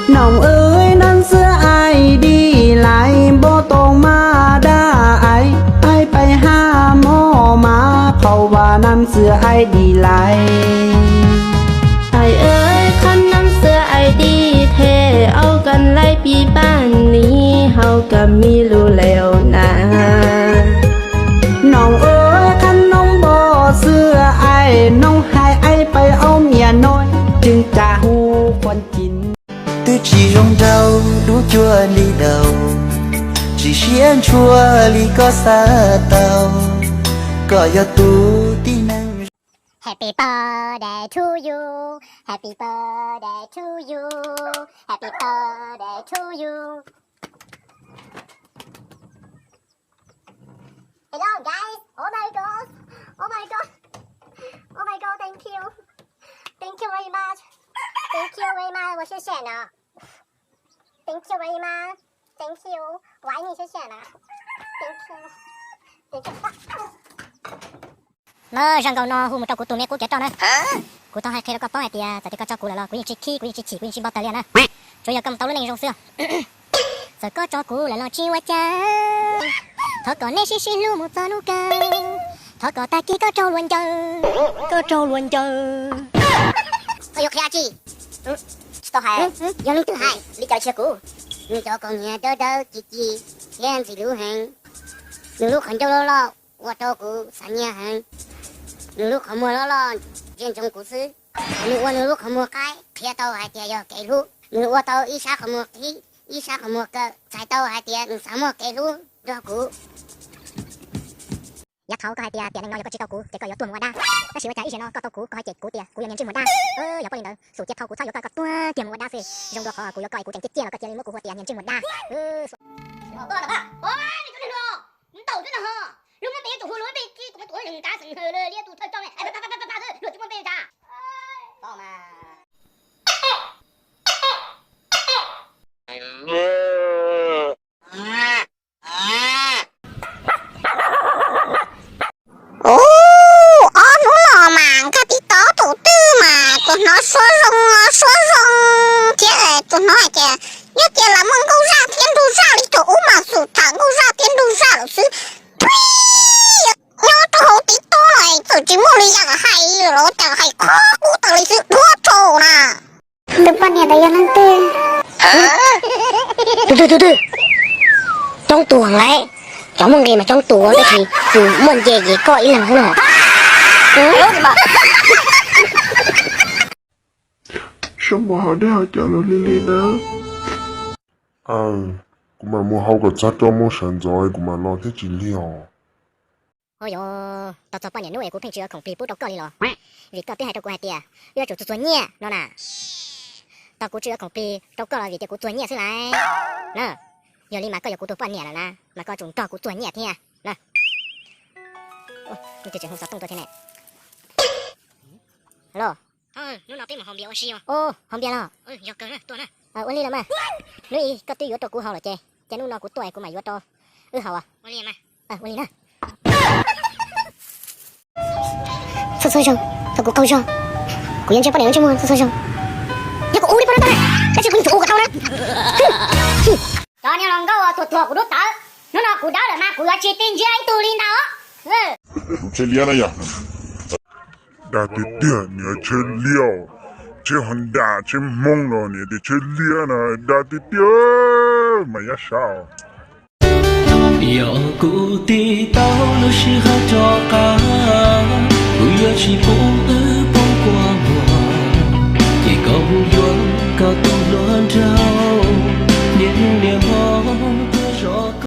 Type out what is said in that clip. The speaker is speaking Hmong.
Noog aw, nab xwb aib dig lais, npau taws mas dab aib, aib paib hab mog mas, qhov vas nab xwb aib dig lais. Aib aw, qhab nab xwb aib dig, them aub kas laib pib paj ni, hau kas mi lug lawm na. Noog aw, qhab noog npau xwb aib, noog hais aib paib aub niam noog, tseem cas hu quaj ci. Twb tsis zoo nraug dub cuag li daus, tsis siab ntshua li koj xav tau, koj yog tus tib neeg. Happy birthday to you, happy birthday to you, happy birthday to you. Hello guys, oh my god, oh my god, oh my god, thank you, thank you very much, thank you very much, 我谢谢你。 Thank you very much. Thank you. 我爱你，谢谢啦。Thank you. Thank you. Mas zaj nkauj no hu mus rau kuv tus me qub kev roj na. Kuv thov hais qhia rau koj paub hais tias txawm tias koj tso kuv lawm los kuv yeej tsis khib, kuv yeej tsis chim, kuv yeej tsis npau taws li na. Tsuav yog koj mus tau lub neej zoo xwb. Txawm koj tso kuv lawm los tsis ua cas, thov kom neb sib sib hlub mus txog hnub kawg. Thov kom tag kis koj raug luag ncaws, koj raug luag ncaws. Koj yuav qhia tsi? Tsis tau hais. Yog leej twg hais li cas tsis yog kuv. Nws cov kaus hniav dawb dawb ci ci thiab ntxim hlub heev. Nws lub qhov ncauj loj loj ua rau kuv xav nyiam heev. Nws lub qhov muag loj loj ntsia ntsoov kuv xwb. Nws ua nws lub qhov muag qaib qhia tau hais tias yog kev hlub. Nws ua tau ib sab qhov muag qhib ib sab qhov muag kaw txhais tau hais tias nws xav muaj kev hlub nrog kuv. Yav thaud koj hais tias tiam neej no yog koj tsis tau kuv ces koj yuav tuag mus ua dab. Tab sis ua cas ib zaug no koj tau kuv, koj hais cem kuv tias kuv yog niag ntsej muag dab. Yog poj li ntawd xum cia thaum kuv txhob yuav koj, koj tuag kiag mus ua dab xwb. Zoo dua qhov kuv yuav koj es kuv tseem ciaj ciaj los koj cia li muab kuv hu tias niag ntsej muag dab. Ntau xwb no, lub muab npe yuav tsum hu lub npe, kuv muab tuav lwm kav xeem hawm liab tus thawj coj ne, luag tsis muab npe tsa. Ub, ob hnub no mas nkag TikTok tus twg mas tsuas hnov suab zoo suab zoo thiab tsuas hnov hais tias nyob cia lam muaj nkauj zaj thiab nraug zaj li thaum ub mas xum tham nkauj zaj thiab nraug zaj lawm xwb. Pui, nyob rau hauv TikTok no txawm tsis muaj li yam hais los cas hais qhov qub tas li xwb dhuav tsaus na. Tus poj niam ntawd yog leej twg? Tus twg tus twg? Coob tus lawm, cov muaj nqis mas coob tus tab sis tus muaj nce ces koj ib leeg xwb na. Sab npam haus dej haus cawv los lig lig na. Aw, kuv mam mus hau kom txog rau moos sawv ntxov kuv mam los thiab tsis lig os. Ho yog tau txog poj niam hnub es kuv pheej tsis ua khoom plig pub rau koj li los? Vim koj twb hais rau kuv hais tias wb yuav tsum txuag txuag nyiaj no na. Tau kuv tsis ua khoom plig rau koj los vim tias kuv txuag nyiaj xwb lauj. Na, yog li mas koj yog kuv tus poj niam lawm na, mas koj tsum nrog kuv txuag nyiaj thiab na. Hnub no peb mus haus npias ua si os. Haus npias los? Ua li los mas. Hnub ib koj twb yuav rau kuv haus lawm ces, ces hnub no kuv tuaj kuv mam yuav rau wb haus. Ua li na. Txhua txhua zaug thaum kuv qaug zog, kuv yuav ntsia poj niam lub ntsej muag txhua txhua zaug. Yog kuv ua li poj niam tau na, tab sis kuv yeej tsum ua kom tau na. Cov niag hluas nkauj tuag tuag kuv lub tawv, hnub no kuv dawb lawm mas kuv yuav tsis ti ntsia ib tug li ntawd. Tsheb liab na yog. Dag tiag tiag niag tsheb liab, tsheb Honda tsheb Hmoob los niag tias tsheb liab na, dag tiag tiag mas yab sab. Yog kuv tig tau lub sij hawm rov qab, kuv yuav tsis pub